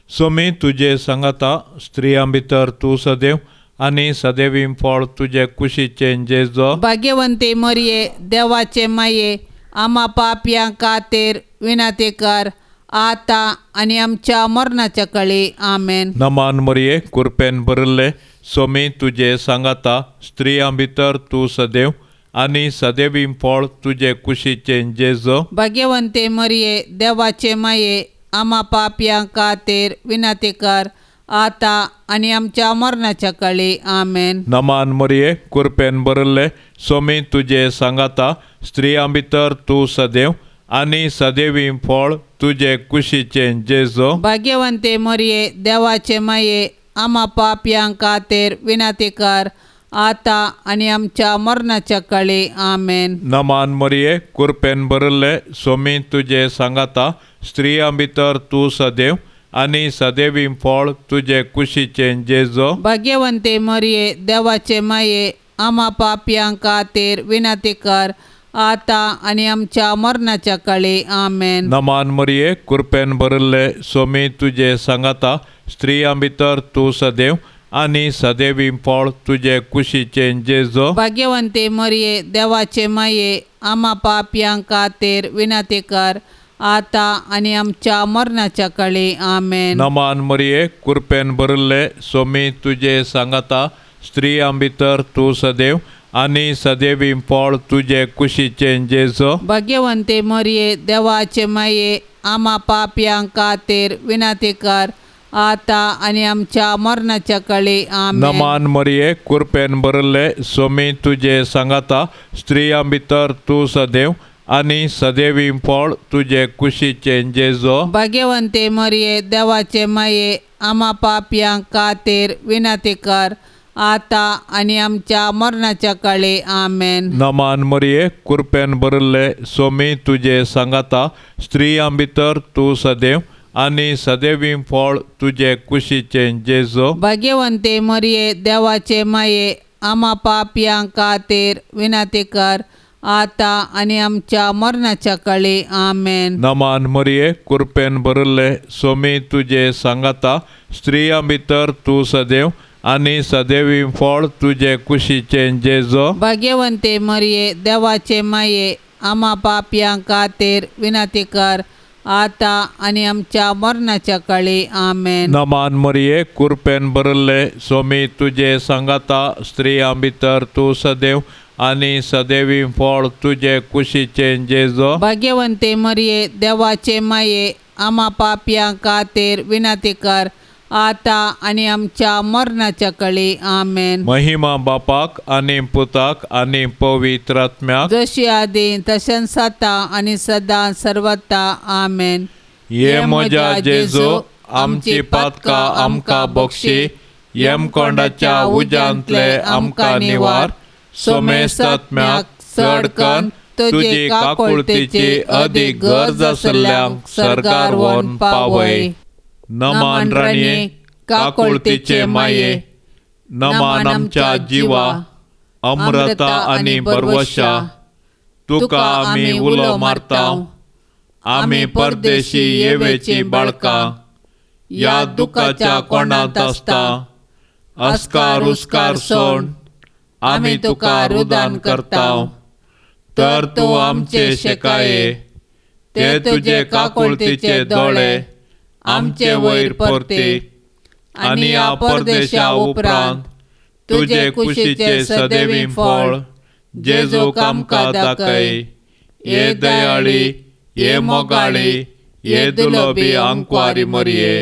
B: सोमी तुजे सांगाता, स्त्रियां भितर तूं सदैव आनी सदैवी फळ तुजे कुशीचें जेजो.
C: भाग्यवंती मरिये, देवाचे माये, आमा पापयां खातीर विनंती कर, आतां आनी आमच्या मरणाच्या काळी आमेन.
B: नमान मरिये, कृपेन भरिल्ले, सोमी तुजे सांगाता, स्त्रियां भितर तूं सदैव आनी सदैवी फळ तुजे कुशीचें जेजो.
C: भाग्यवंते मरिये, देवाचे माये, आमा पापयां खातीर विनंती कर आतां आनी आमच्या मरणाच्या काळी आमेन.
B: नमान मरिये, कृपेन भरिल्ले, सोमी तुजे सांगाता, स्त्रियां भितर तूं सदैव आनी सदैवी फळ तुजे कुशीचें जेजो.
C: भाग्यवंते मरिये, देवाचे माये, आमा पापयां खातीर विनंती कर आतां आनी आमच्या मरणाच्या काळी आमेन.
B: नमान मरिये, कृपेन भरिल्ले, सोमी तुजे सांगाता, स्त्रियां भितर तूं सदैव आनी सदैवी फळ तुजे कुशीचें जेजो.
C: भाग्यवंते मरिये, देवाचे माये, आमा पापयां खातीर विनंती कर आतां आनी आमच्या मरणाच्या काळी आमेन.
B: नमान मरिये, कृपेन भरिल्ले, सोमी तुजे सांगाता, स्त्रियां भितर तूं सदैव आनी सदैवी फळ तुजे कुशीचें जेजो.
C: भाग्यवंते मरिये, देवाचे माये, आमा पापयां खातीर विनंती कर आतां आनी आमच्या मरणाच्या काळी आमेन.
B: नमान मरिये, कृपेन भरिल्ले, सोमी तुजे सांगाता, स्त्रियां भितर तूं सदैव आनी सदैवी फळ तुजे कुशीचें जेजो.
C: भाग्यवंते मरिये, देवाचे माये, आमा पापयां खातीर विनंती कर आतां आनी आमच्या मरणाच्या काळी आमेन.
B: नमान मरिये, कृपेन भरिल्ले, सोमी तुजे सांगाता, स्त्रियां भितर तूं सदैव आनी सदैवी फळ तुजे कुशीचें जेजो.
C: भाग्यवंते मरिये, देवाचे माये, आमा पापयां खातीर विनंती कर आतां आनी आमच्या मरणाच्या काळी आमेन.
B: नमान मरिये, कृपेन भरिल्ले, सोमी तुजे सांगाता, स्त्रियां भितर तूं सदैव आनी सदैवी फळ तुजे कुशीचें जेजो.
C: भाग्यवंते मरिये, देवाचे माये, आमा पापयां खातीर विनंती कर आतां आनी आमच्या मरणाच्या काळी आमेन.
B: नमान मरिये, कृपेन भरिल्ले, सोमी तुजे सांगाता, स्त्रियां भितर तूं सदैव आनी सदैवी फळ तुजे कुशीचें जेजो.
C: भाग्यवंते मरिये, देवाचे माये, आमा पापयां खातीर विनंती कर आतां आनी आमच्या मरणाच्या काळी आमेन.
B: नमान मरिये, कृपेन भरिल्ले, सोमी तुजे सांगाता, स्त्रियां भितर तूं सदैव आनी सदैवी फळ तुजे कुशीचें जेजो.
C: भाग्यवंते मरिये, देवाचे माये, आमा पापयां खातीर विनंती कर आतां आनी आमच्या मरणाच्या काळी आमेन.
B: महिमा बापाक आनी पुताक आनी पवित्र आत्म्याक,
C: जशी आदी तशेंच आतां आनी सदां सर्वता आमेन.
B: ये म्हज्या जेजू, आमची पातकां आमकां बक्षी, यमकोंडाच्या उज्यांतले आमकां निवार, सोमेस्तात्म्याक चड कन्न तुजी काकुळतीची अदीक गरज आसल्ल्यांक सर्गार व्हरून पावय. नमान राणये, काकुळतीचे माये, नमान आमच्या जिवा, अमृता आनी बरवशा, तुका आमी उलो मारता, आमी परदेशी येवेची बाळकां, ह्या दुखाच्या कोणांत आसता, अस्कार उस्कार सोड आमी तुका रुदान करता, तर तूं आमचे शेकाये, ते तुजे काकुळतीचे दोळे आमचे वयर परते आनी ह्या परदेशा उपरांत तुजे कुशीचे सदैवी फळ जेजूक आमकां दाखय. हे दयाळी, हे मोगाळी, हे दुलोबी आंकवारी मरिये,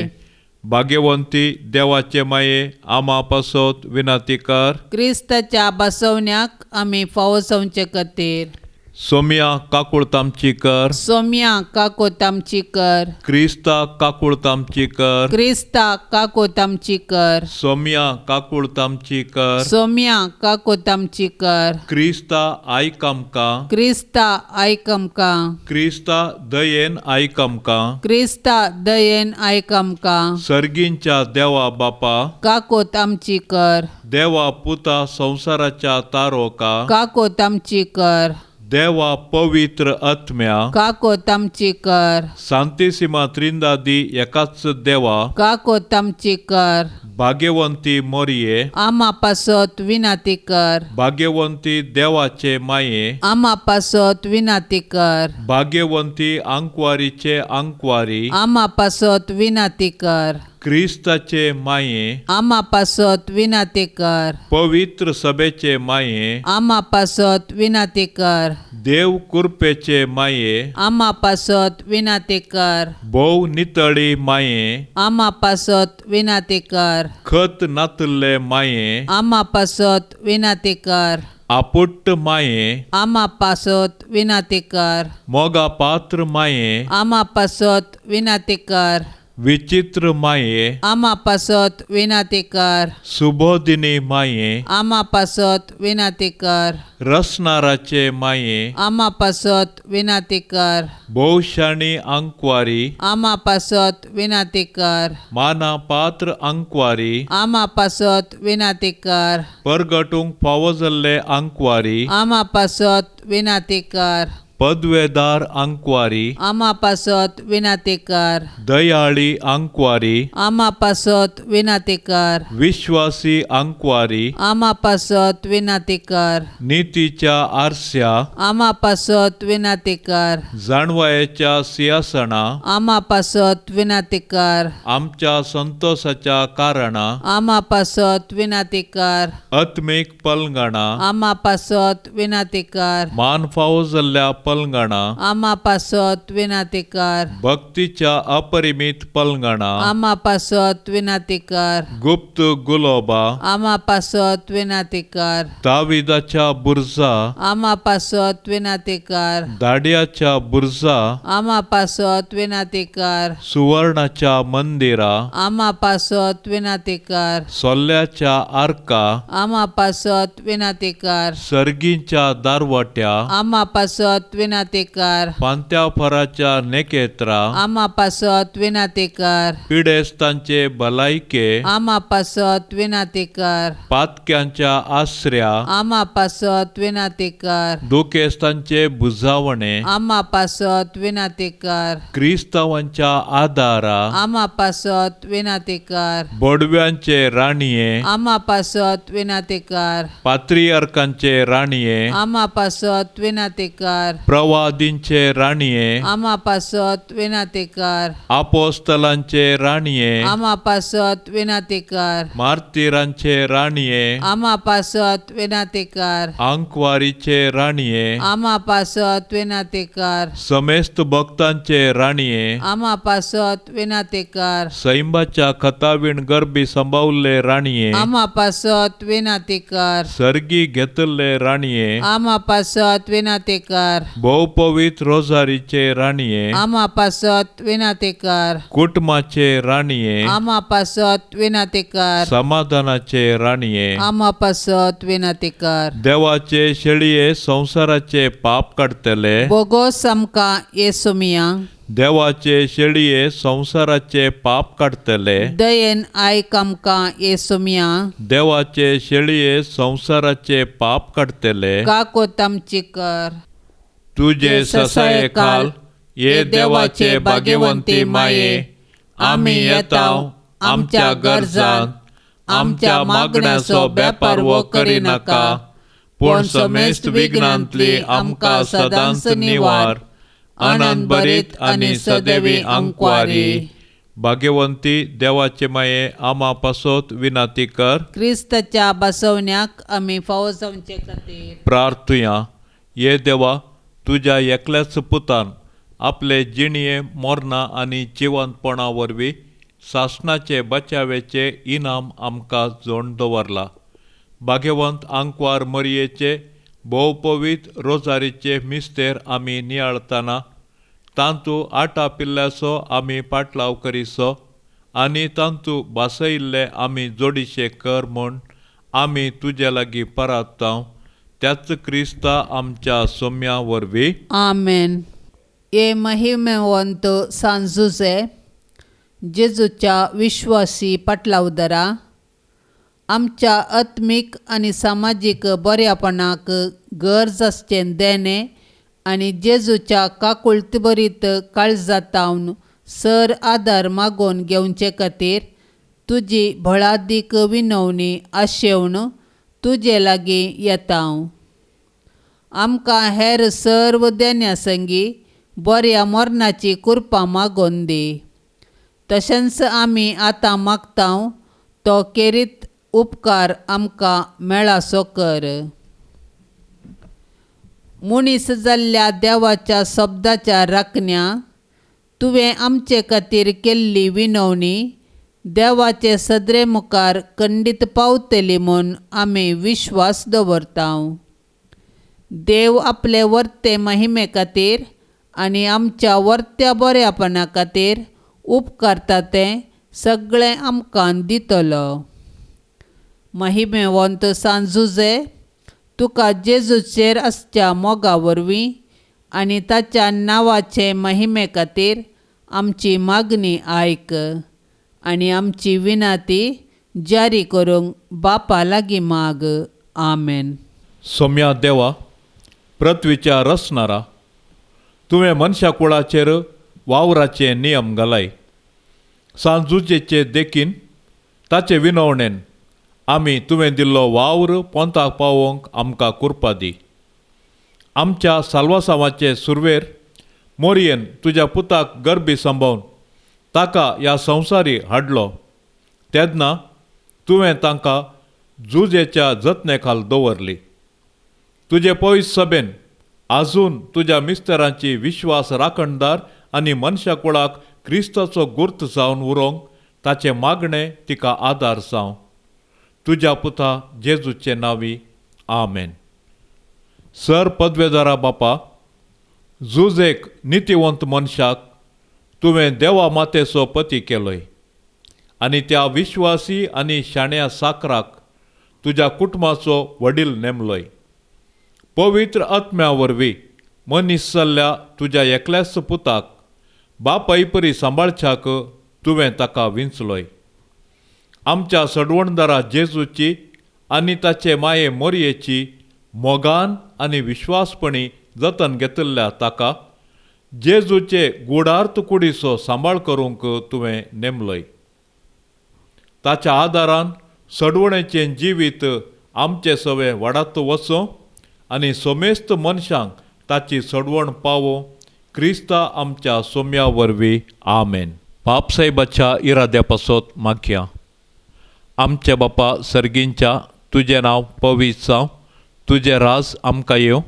B: भाग्यवंती देवाचे माये, आमा पासत विनंती कर.
C: क्रिस्ताच्या बसवण्याक आमी फावो जावचे खातीर.
B: सोम्या काकुळत आमची कर.
C: सोम्या काकुळत आमची कर.
B: क्रिस्ता काकुळत आमची कर.
C: क्रिस्ता काकुळत आमची कर.
B: सोम्या काकुळत आमची कर.
C: सोम्या काकुळत आमची कर.
B: क्रिस्ता आयक आमकां.
C: क्रिस्ता आयक आमकां.
B: क्रिस्ता दयेन आयक आमकां.
C: क्रिस्ता दयेन आयक आमकां.
B: सर्गींच्या देवा बापा
C: काकुळत आमची कर.
B: देवा पुता संवसाराच्या तारोका
C: काकुळत आमची कर.
B: देवा पवित्र आत्म्या
C: काकुळत आमची कर.
B: सांतिसिमा त्रिंदादी एकाच देवा
C: काकुळत आमची कर.
B: भाग्यवंती मोरये,
C: आमा पासत विनाती कर।
B: भाग्यवंती देवाचे माये,
C: आमा पासत विनाती कर।
B: भाग्यवंती आंकवारीचे आंकवारी,
C: आमा पासत विनाती कर।
B: क्रिस्ताचे माये,
C: आमा पासत विनाती कर।
B: पवित्र सभेचे माये,
C: आमा पासत विनाती कर।
B: देव कृपेचे माये,
C: आमा पासत विनाती कर।
B: भोव नितळी माये,
C: आमा पासत विनाती कर।
B: खत नातल्ले माये,
C: आमा पासत विनाती कर।
B: आपुट्ट माये,
C: आमा पासत विनाती कर।
B: मोगा पात्र माये,
C: आमा पासत विनाती कर।
B: विचित्र माये,
C: आमा पासत विनाती कर।
B: सुबोधिनी माये,
C: आमा पासत विनाती कर।
B: रसनाराचे माये,
C: आमा पासत विनाती कर।
B: भोवशाणी आंकवारी,
C: आमा पासत विनाती कर।
B: माना पात्र आंकवारी,
C: आमा पासत विनाती कर।
B: परगटूंक फावो जाल्ले आंकवारी,
C: आमा पासत विनाती कर।
B: पदवेदार आंकवारी,
C: आमा पासत विनाती कर।
B: दयाळी आंकवारी,
C: आमा पासत विनाती कर।
B: विश्वासी आंकवारी,
C: आमा पासत विनाती कर।
B: नितीच्या आरस्या,
C: आमा पासत विनाती कर।
B: जाणवायेच्या सिंहासना,
C: आमा पासत विनाती कर।
B: आमच्या संतोषाच्या कारणा,
C: आमा पासत विनाती कर।
B: आत्मीक पलंगणा,
C: आमा पासत विनाती कर।
B: मान फावो जाल्ल्या पलंगणा,
C: आमा पासत विनाती कर।
B: भक्तीच्या अपरिमित पलंगणा,
C: आमा पासत विनाती कर।
B: गुप्त गुलोबा,
C: आमा पासत विनाती कर।
B: दाविदाच्या बुर्जा,
C: आमा पासत विनाती कर।
B: दाड्याच्या बुर्जा,
C: आमा पासत विनाती कर।
B: सुवर्णाच्या मंदिरा,
C: आमा पासत विनाती कर।
B: सोल्ल्याच्या आर्का,
C: आमा पासत विनाती कर।
B: सर्गींच्या दारवाट्या,
C: आमा पासत विनाती कर।
B: पांत्या फराच्या नेकेत्रा,
C: आमा पासत विनाती कर।
B: पिडेस्तांचे भलायके,
C: आमा पासत विनाती कर।
B: पातक्यांच्या आसऱ्या,
C: आमा पासत विनाती कर।
B: दुखेस्तांचे बुजावणे,
C: आमा पासत विनाती कर।
B: क्रिस्तावांच्या आदारा,
C: आमा पासत विनाती कर।
B: बोडव्यांचे राणये,
C: आमा पासत विनाती कर।
B: पात्रियर्कांचे राणये,
C: आमा पासत विनाती कर।
B: प्रवादींचे राणये,
C: आमा पासत विनाती कर।
B: आपोस्तलांचे राणये,
C: आमा पासत विनाती कर।
B: मार्तीरांचे राणये,
C: आमा पासत विनाती कर।
B: आंकवारीचे राणये,
C: आमा पासत विनाती कर।
B: समेस्त भक्तांचे राणये,
C: आमा पासत विनाती कर।
B: सैंबाच्या खतावीण गर्भी संभावल्ले राणये,
C: आमा पासत विनाती कर।
B: सर्गी घेतल्ले राणये,
C: आमा पासत विनाती कर।
B: भोवपवित्र रोजारीचे राणये,
C: आमा पासत विनाती कर।
B: कुटुंबाचे राणये,
C: आमा पासत विनाती कर।
B: समाधानाचे राणये,
C: आमा पासत विनाती कर।
B: देवाचे शेळये संवसाराचे पाप काडटले,
C: बोगोस आमकां येसुमिया।
B: देवाचे शेळये संवसाराचे पाप काडटले,
C: दयेन आयक आमकां येसुमिया।
B: देवाचे शेळये संवसाराचे पाप काडटले,
C: काकोत आमची कर।
B: तुजे ससायेखाल ये देवाचे भाग्यवंती माये, आमी येताव आमच्या गरजान आमच्या मागण्याचो बेपारवो करिनाका, पूण समेस्त विघ्नांतली आमकां सदांच निवार। आनंद भरीत आनी सदैवी आंकवारी। भाग्यवंती देवाचे माये, आमा पासत विनाती कर।
C: क्रिस्ताच्या बसवण्याक आमी फावो जावचे खातीर
B: प्रार्थुया। ये देवा, तुज्या एकल्याच पुतान आपले जिणये मोरना आनी जिवंतपणा वरवीं सासणाचे बचावेचे इनाम आमकां जोड दवरला। भाग्यवंत आंकवार मरयेचे भोवपवीत रोजारीचे मिस्तेर आमी नियाळतना तांतू आटा पिल्ल्याचो आमी पाटलाव करिसो आनी तांतू भासयिल्ले आमी जोडीशे कर म्हूण आमी तुजे लागीं परातांव, त्याच क्रिस्ता आमच्या सोम्या वरवीं.
C: आमेन. ये महिमेवंत सांजुजे जेजूच्या विश्वासी पाटलावदरा आमच्या आत्मीक आनी सामाजीक बऱ्यापणाक गरज आसचें देणें आनी जेजूच्या काकुळतीभरीत काळजातावन सर आदार मागोवन घेवचे खातीर तुजी भळादीक विनवणी आशेवन तुजे लागीं येता. आमकां हेर सर्व देण्या संगी बऱ्या मरणाची कृपा मागोवन दी. तशेंच आमी आतां मागता तो केरीत उपकार आमकां मेळासो कर. मनीस जाल्ल्या देवाच्या शब्दाच्या राखण्या तुवें आमचे खातीर केल्ली विनवणी देवाचे सदरे मुखार खंडीत पावतली म्हूण आमी विश्वास दवरता. देव आपले वर्ते महिमे खातीर आनी आमच्या वर्त्या बऱ्यापणा खातीर उपकारता तें सगळें आमकां दितलो. महिमेवंत सांजुजे, तुका जेजूचेर आसच्या मोगा वरवीं आनी ताच्या नांवाचे महिमे खातीर आमची मागणी आयक आनी आमची विनाती जारी करूंक बापा लागीं माग. आमेन.
B: सोम्या देवा, पृथ्वीच्या रचणारा, तुवें मनशा कुळाचेर वावराचे नियम घालाय. सांजुजेचे देखीन ताचे विनवणेन आमी तुवें दिल्लो वावर पोंताक पावोवंक आमकां कृपा दी. आमच्या साल्वासांवाचे सुरवेर मोरयेन तुज्या पुताक गर्भी सांबाळून ताका ह्या संवसारी हाडलो तेन्ना तुवें तांकां जुजेच्या जतने खाल दवरली. तुजे पयस सभेन आजून तुज्या मिस्तरांची विश्वास राखणदार आनी मनशा कुळाक क्रिस्ताचो गुर्त जावन उरोंक ताचें मागणें तिका आदार जावं. तुज्या पुता जेजूचे नांवी आमेन. सर पदवेदारा बापा, जुजेक नितीवंत मनशाक तुवें देवा मातेचो पती केलोय आनी त्या विश्वासी आनी शाण्या साकराक तुज्या कुटुंबाचो वडील नेमलोय. पवित्र आत्म्या वरवीं मनीस जाल्ल्या तुज्या एकल्याच पुताक बापाय परी सांबाळच्याक तुवें ताका विंचलोय. आमच्या सडवणदारा जेजूची आनी ताचे माये मोरयेची मोगान आनी विश्वासपणी जतन घेतिल्ल्या ताका जेजूचे गुडार्थ कुडीचो सांबाळ करूंक तुवें नेमलोय. ताच्या आदारान सडवणेचें जिवीत आमचे सवे वाडात वचो आनी सोमेस्त मनशांक ताची सडवण पावो. क्रिस्ता आमच्या सोम्या वरवीं आमेन. बापसाहेबाच्या इराद्या पासत मागया. आमच्या बापा सर्गींच्या, तुजें नांव पवित्र जावं, तुजें राज आमकां येवं,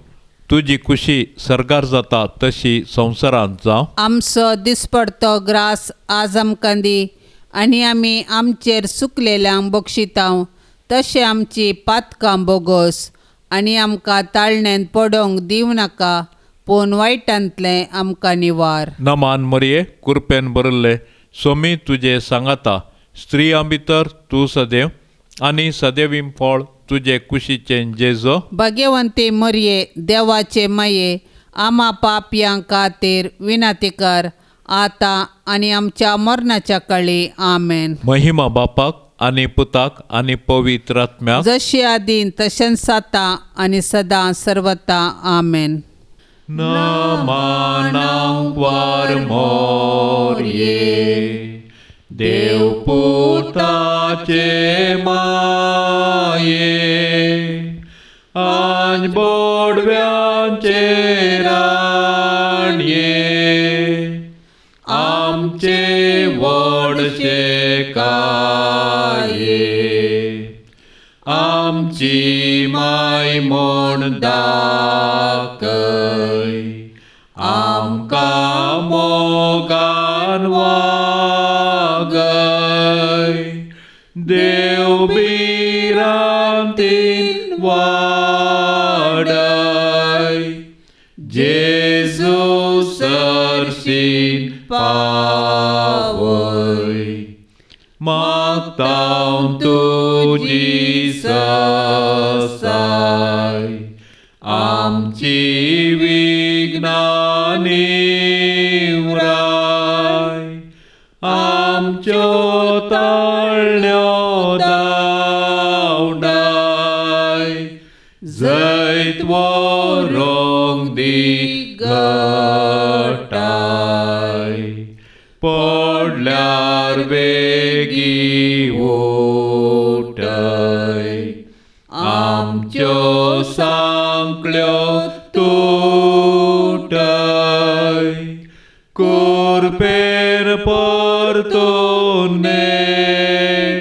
B: तुजी खुशी सर्गार जाता तशी संवसारांत जावं.
C: आमचो दिसपडतो ग्रास आज आमकां दी आनी आमी आमचेर सुकलेल्यांक बक्षितांव तशें आमची पातकां बोगोस आनी आमकां ताळण्यांत पडोवंक दिवं नाका पूण वायटांतलें आमकां निवार.
B: नमान मरये, कुरपेन भरिल्ले सोमी तुजे सांगाता, स्त्रियां भितर तूं सदैव आनी सदैवी फळ तुजे कुशीचें जेजो.
C: भाग्यवंती मरये, देवाचे माये, आमा पापयां खातीर विनंती कर आतां आनी आमच्या मरणाच्या काळी. आमेन.
B: महिमा बापाक आनी पुताक आनी पवित्र आत्म्याक,
C: जशी आदीं तशेंच आतां आनी सदां सर्वता. आमेन.
B: नमानांक वार मोरये, देवपुताचे माये, आनी बोडव्यांचे राणये, आमचे व्हडशे काये, आमची माय म्हूण दाखय, आमकां मोगान वागय, देव भिरांतीन वाडय, जेजू सरशीन पावय, मागतां तुजी ससाय, आमची विघ्नां निवराय, आमच्यो ताळण्यो धांवडाय, जैत व्हरूंक दी घटाय, पळोवया पडल्यार वेगी उठय आमच्यो सांकळ्यो तुटय कुरपेर परतून नेटय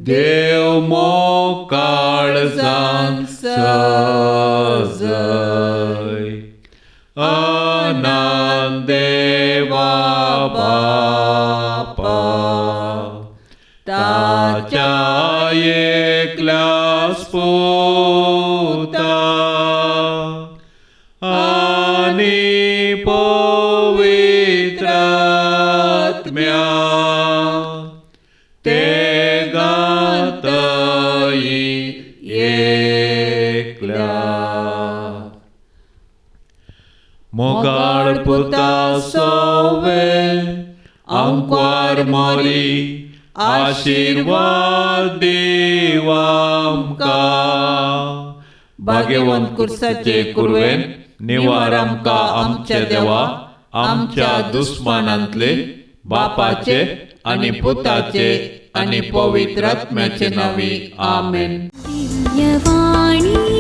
B: देव मोकाळजान सजय अनंत देवा बापा ताच्या एकल्याच पुता आनी पवित्र आत्म्या ते गातई एकल्या मोगाळ पुता सोवे आंकवार मोरी आशिर्वाद देव आमकां भाग्यवंत कुर्साचे कुरवेन निवार आमकां आमच्या देवा आमच्या दुस्मानांतले बापाचे आनी पुताचे आनी पवित्र आत्म्याचे नांवी आमेन.
A: दिव्यवाणी.